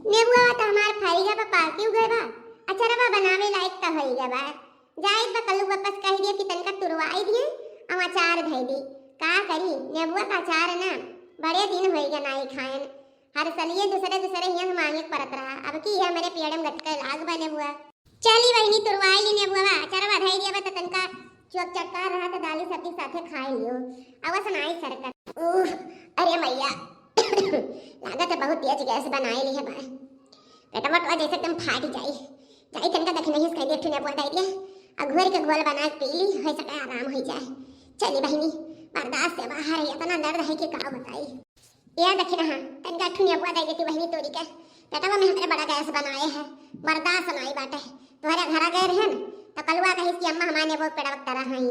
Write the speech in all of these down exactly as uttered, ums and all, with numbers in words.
नेबुआ त हमार फरिया बा, पाकी उगै बा, अचरवा बनावे लायक त होई गै बा। जाइत बा कल्लू बप्पा से कहि दियो कि तनिका तुरवाई दिए, अउ अचार धई दी। का करी, नेबुआ का अचार ना बड़े दिन होई गै नाई खाएन। हर सलिए दूसरे दूसरे हियाँ से मांगे के परत रहा। अब की है मेरे पेड़ में गटके लाग बा नेबुआ। चली बहिनी, तुरवाई ली नेबुआ, अचरवा धई दिया बा त तनिका चुअक चटकार रहा त दाली सब्जी साथे खाई लियो। अवस नाई सरकत। ओह, अरे मैया, लागत है बहुत तेज गैस बनाए ली है बा। पेटवा तो जैसे एकदम फाट जाई। जाई तनिका दखिनहिया से कहि दे, एक ठो नेबुआ धई दिया, अ घोर के घोल बना के पी ली, हो सके आराम हो जाए। चली बहिनी, बर्दाश्त से बाहर है, इतना दर्द है कि का बताई। ए दखिनहा, तनिका एक ठो नेबुआ धई देती बहिनी तोरी के, पेटवा में हमरे बड़ा गैस बनाए है, बर्दाश्त नाई बाटे। तोहरे घरा गए रहन, त कलुआ कहिस कि अम्मा हमार नेबुआ पेड़वा के तरह हई,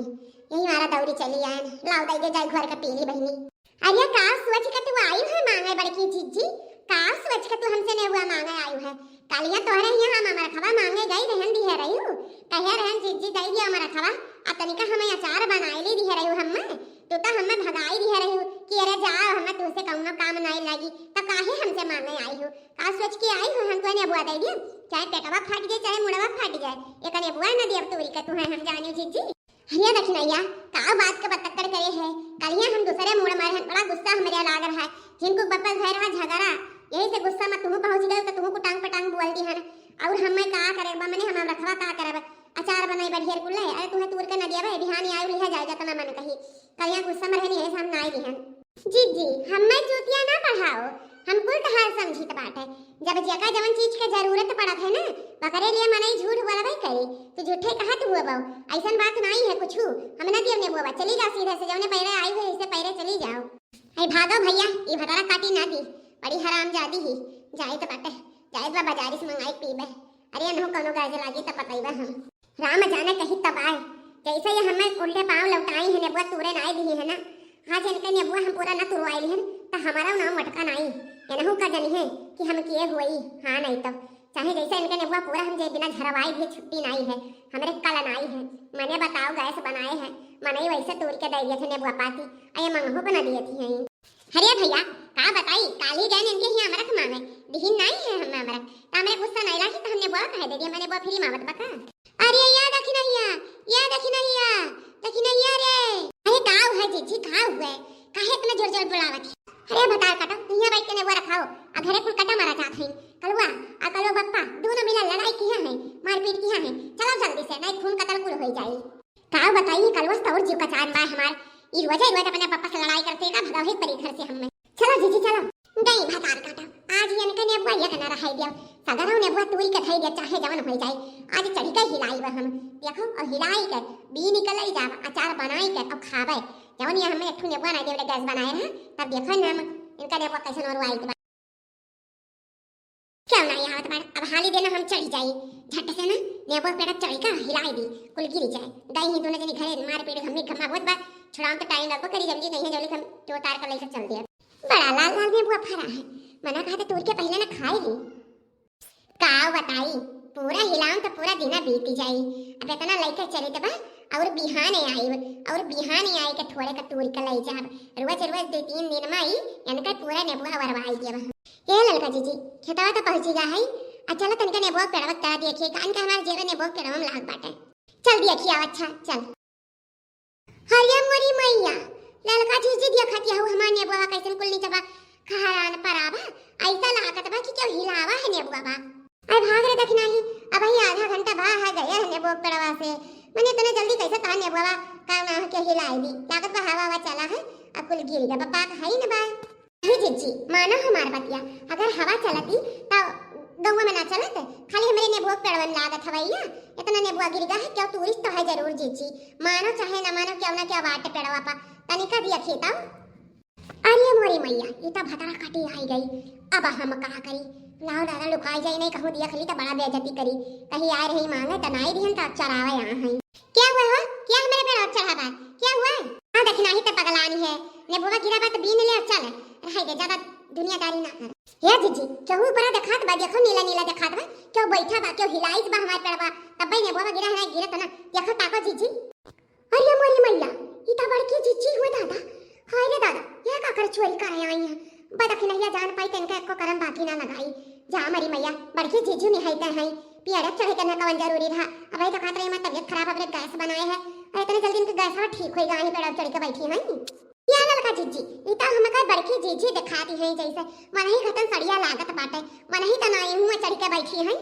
यही मारा दौरी चली आयन, लाओ धई दे, जाई घोर के पी ली बहिनी। अरे का सोच के तू आई है मांगे बड़की जिज्जी? का सोच के तू हमसे नेबुआ मांगे आई है? कालिया तोहरे हियाँ हम अमरखवा मांगे गई रहन दिहे रहिउ, कहे रहन जिज्जी दई दिया अमरखवा, आ तनिका हमें अचार बनाए ली दिहे रहिउ हम्मे, तू तो हमें भगाई दिहे रहिउ कि अरे जाओ हमें तुमसे कौनो काम नाई लागी, तो काहे हमसे मांगे आई हो? का सोच के आई हो हम तो नेबुआ दई दिया? चाहे पेटवा फाट जाए चाहे मुड़वा फाट जाए, एक नेबुआ न दियब तोरी के तू है हम जानी जिज्जी। अरे दखिनैया, का बात के बतक्कड़ करे है? कलिया हम दूसरे मूड़ मारे हैं, बड़ा गुस्सा हमरे लाग रहा है। जिनको बप्पा भय रहा झगड़ा, यही से गुस्सा में तुहू पहुँच गए तो तुहू कुटांग पटांग बोल दी है ना। और हम मैं का करे बा, मने हम रखवा का करे बा? अचार बनाई बढ़िया कुल है। अरे तुम्हें तूर के न दिया बा, बिहान आयु लिहा जाए जतना मन कही। कलिया गुस्सा में रहनी है, हम नाई दिहन। जिज्जी, हम्मे चूतिया ना पढ़ाओ, हम कुल तहार समझित बाटे। जब जेका जवन चीज के जरूरत पड़त है ना, ओकरे लिए मनई झूठ बोलबे करी। तू झूठे कहत हुआ बहू, ऐसन बात नाई है कुछू। हम ना दियब नेबुआ, चली जा सीधे से, जवने पैरे आई है, ऐसे पैरे चली जाओ। ऐ भागो भैया, ई भतारा काटी ना दी, बड़ी हरामजादी ही। जाइत बाटे, जाइत बा बाजारी से मंगाई के पीबे। अरे अनहु कौनो गरज लागी त पतइबे हम। राम जाने कही तब आए, जैसे ये हमें उल्टे पाँव लौटाई है, नेबुआ तूरे नाई दिही है ना। आज इनके नेबुआ हम पूरा ना तुरवाई लिहन, त हमारा नाम मटका नाई। एनहु का जनी है कि हम किए हुई, हाँ नहीं तो। चाहे जैसे इनके नेबुआ पूरा हम जे बिना झरवाई दिए छुट्टी नाई है, हमरे कल नाई है। मने बताओ गैस बनाए है, मने वैसे तूर के दे दिए थे नेबुआ पाती, अये मंगहू बना दिए थी हैं। अरे भैया, का बताई, काली गए इनके हियाँ अमरख मांगे, दिहिन नाई है हमें अमरख। त हमरे गुस्सा नाई लागी त हमने बुआ कहे दे दिया, मने बुआ फ्री मावत बका। अरे या दखिनैया, या दखिनैया, दखिनैया रे। अरे का हुआ जिज्जी, का हुआ? काहे इतना जोर जोर बुलावत है? अरे भतार काटो, हियाँ बैठ के नेबुआ रखाओ, आ घरे कुल कटा मारा जात है। कलुआ, आ कलुआ बप्पा, दोनों मिला लड़ाई किया है, मारपीट किया है। चलो जल्दी से, नहीं खून कतल कुल हो जाई। का बताई, कलुआ से तो और जीव का चान बा हमार। ई रोजे रोज अपने पापा से लड़ाई करते का, भगावे परी घर से हमें। चलो जीजी चलो। गई भतार काटा, आज इनके नेबुआ एक ना रहाई दिया। सगरो नेबुआ तूरी के धई दिया, चाहे जवन हो जाए। आज चढ़ी के हिलाई बा हम। देखो, और हिलाई के बीन निकल जाब, अचार बनाई के अब खाबे। जवन ये हमें एक ठो नेबुआ ना देवले गैस बनाए रहा, तब देखो ना हम इनका नेबुआ कैसे नोरवाई के बा। क्यों ना आवत बाड़? अब हाली देना हम चढ़ी जाई, झट से ना नेबो पेड़ा चढ़ी का हिलाई दी, कुल गिरी जाए। गई ही दोनों जनी घरे, मार पीट हमनी घमा होत बा, छुड़ाउन तो टाइम लगबो करी, जल्दी नहीं है, जल्दी हम तो उतार कर लेकर चल दिया। बड़ा लाल लाल नेबुआ फरा है, मना कहा था तोड़ के पहले ना खाए ली। का बताई, पूरा हिलाउन तो पूरा दिना बीती जाई। अब इतना लइके चलित बा, और बिहाने आइब, और बिहाने आई के थोड़े का तूर के लई जाब। रोज रोज दो तीन दिन में आई, इनका पूरा नेबुआ वरवाई दिया बा। ए ललका जीजी, खेतवा तो पहुँची गा है, आ चलो तनिका नेबुआ पेड़वा के तरह देखिए, कान के हमारे जेबे नेबुआ पेड़वा में लाग बाटे। चल देखी आओ, अच्छा चल। हरिया मोरी मैया, ललका जीजी देखत यहू हमार नेबुआ कैसन कुल नीचे बा, खहरान परा बा, ऐसा लागत बा कि क्यों हिलावा है नेबुआ बा। अरे भाग रे दखिनही, अब ही आधा घंटा बा है गया है नेबुआ पेड़वा से, मने इतने जल्दी कैसे तहा नेबुआ का ना के हिलाई दी, लागत बा हवा हवा चला है, अब कुल गिर गया, बा पाक है ही न बा। अरे जिज्जी, मानो हमार बतिया, अगर हवा चलती त गौवा में ना चलत, खाली हमरे नेबुआ के पेड़वन लागत हवैया, इतना नेबुआ गिर गा है, क्यों टूरिस्ट तो है जरूर जिज्जी, मानो चाहे ना मानो, क्यों ना क्यों बाटे पेड़वा पा, तनिका दिया खेताओ। अरे मोरी मैया, ई त भतरा कटी आई गई, अब हम का करी? लाओ दादा लुकाई जाई नहीं, कहूँ दिया खली त बड़ा बेइज्जती करी, कहीं आए रही मांगे त नाई दिहन त चरावे यहाँ है। क्या हुआ हो? क्या हमारे पे रोब चढ़ा बा? क्या हुआ? हाँ, दखिनही त पगलानी है। नेबुआ गिरा बा त बीन ले और चल। रहाई दे, ज्यादा दुनियादारी ना कर। हे जिज्जी, केहू ऊपरा देखात बा? देखो नीला नीला देखात बा। क्यों बैठा बा? क्यों हिलाइत बा हमार पेड़वा? तब्बे नेबुआ गिरा है, गिरत ना। देखो, ताको जिज्जी। अरे मोरी मैया, ई त बड़की जिज्जी हुए दादा। हाय रे दादा, यह का कर चोरी करे आई है? बा दखिनहिया जान पाई त इनका एको करम बाकी ना लगाई। जा मरी मैया, बड़की जीजी निहाइते हैं, पेड़े चढ़े के ना कवन जरूरी रहा। अब तो कहत रहे हमार तबियत खराब, अब रे गैस बनाए है, और इतने जल्दी इनके गैस ठीक होई गा, यहीं पेड़ चढ़ के बैठी हैं। या ललका जीजी, ई तो हमका बड़की जीजी दिखाती हैं जैसे, मनही घटन सड़िया लागत बाटे, मनही त नाई हुआ चढ़ के बैठी हैं।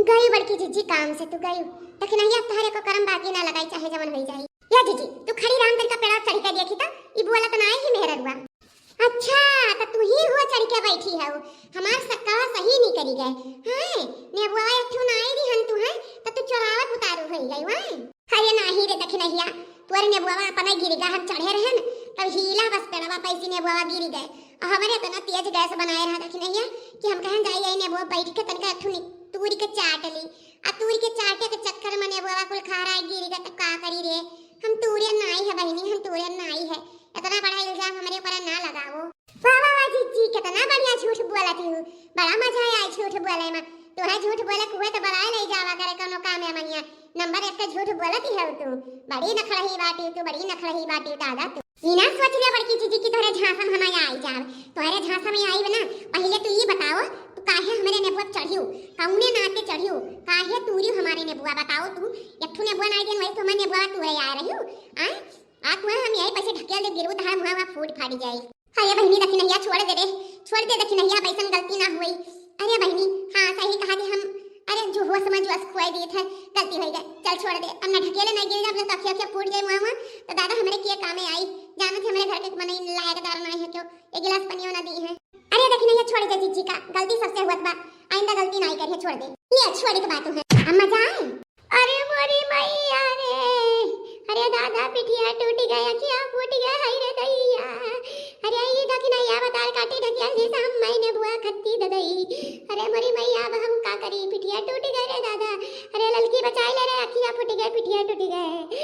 गई बड़की जीजी काम से तू गई, लेकिन अहिया तोहरे को करम बाकी ना लगाई, चाहे जवन होई जाई। या जीजी, तू खड़ी राम तरीका पेड़ा चढ़ के देखी तो, ई बोलत ना आई ही मेहररुआ। अच्छा, त तू ही हुआ चढ़ के बैठी है, हमार सक्का सही नहीं करी गए। हाँ, नेबुआ एक ठो ना आई दी हन तू है, त तू चोरावत उतारू होई गई वाए। अरे नाही रे दखिनहिया, तोरे नेबुआ अपना गिर गा, हम चढ़े रहन, तब हीला बस पेड़वा पैसी नेबुआ गिर गए। और हमरे इतना तेज गैस बनाए रहा दखिनहिया कि हम कहन जाई आई नेबुआ बैठ के तनिका एक ठो नि-, तूरी के चाट ली। आ तूरी के चाटे के चक्कर में नेबुआ कुल खा रहा है, गिर गए तो का करी रे? हम तूरे नाई है बहिनी, हम तूरे नाई है। इतना बड़ा इल्जाम हमरे ऊपर ना लगाओ। वाह, वाह, वाह, जीजी, कितना बढ़िया झूठ बोलती हूँ। बड़ा मजा आया झूठ बोले में। तोहे झूठ बोले कुहे तो बड़ा ले जावा करे कोनो काम है महिया। नंबर एक के झूठ बोलती है तू। बड़ी नखड़ही बाटी तू, बड़ी नखड़ही बाटी दादा तू। ई ना सोच लिया बड़की जीजी की तोहरे झांसा में हम आई जाब। तोहरे झांसा में आई ना, पहले तू ये बताओ, तू काहे हमरे नेबुआ पे चढ़ियो? कौने नाते चढ़ियो? काहे तूरी हमारे नेबुआ? बताओ तू। एक ठो नेबुआ ना देन, वही तो हमारे नेबुआ तूरे आ रही हो। आ, आ तू हम यही पैसे ढकेल दे, गिरबू तहार मुँह फूट फाड़ी जाए। अरे बहिनी दखिनहिया, छोड़ दे रे, छोड़ दे दखिनहिया, अब ऐसन गलती ना हुई। अरे बहिनी, हाँ सही कहा कि हम, अरे जो होश में जोश खोए दिए थे, गलती हो गई, चल छोड़ दे, अब ना ढकेले ना गिर जा, अपने तकिया के फूट जाए मुँह, तो दादा हमरे के कामे आई, जानो थे हमरे घर के मनई लायक दार ना है क्यों, एक गिलास पनियो ना दी है। अरे दखिनहिया, छोड़ दे जीजी का, गलती सबसे हुआ बा, आइंदा गलती ना करिए, छोड़ दे। ये छोड़ के बात है, अम्मा जाए। अरे मोरी मैया रे, अरे दादा पिठिया टूट गया, क्या फूट गया, हाय रे दैया। अरे ई दखिनहिया बतार काटी ढकिया जी से हम मैंने बुआ खत्ती ददई। अरे मोरी मैया, अब हम का करी, पिठिया टूट गए रे दादा। अरे ललकी बचाई ले रे, अखिया फूट गए, पिठिया टूट गए।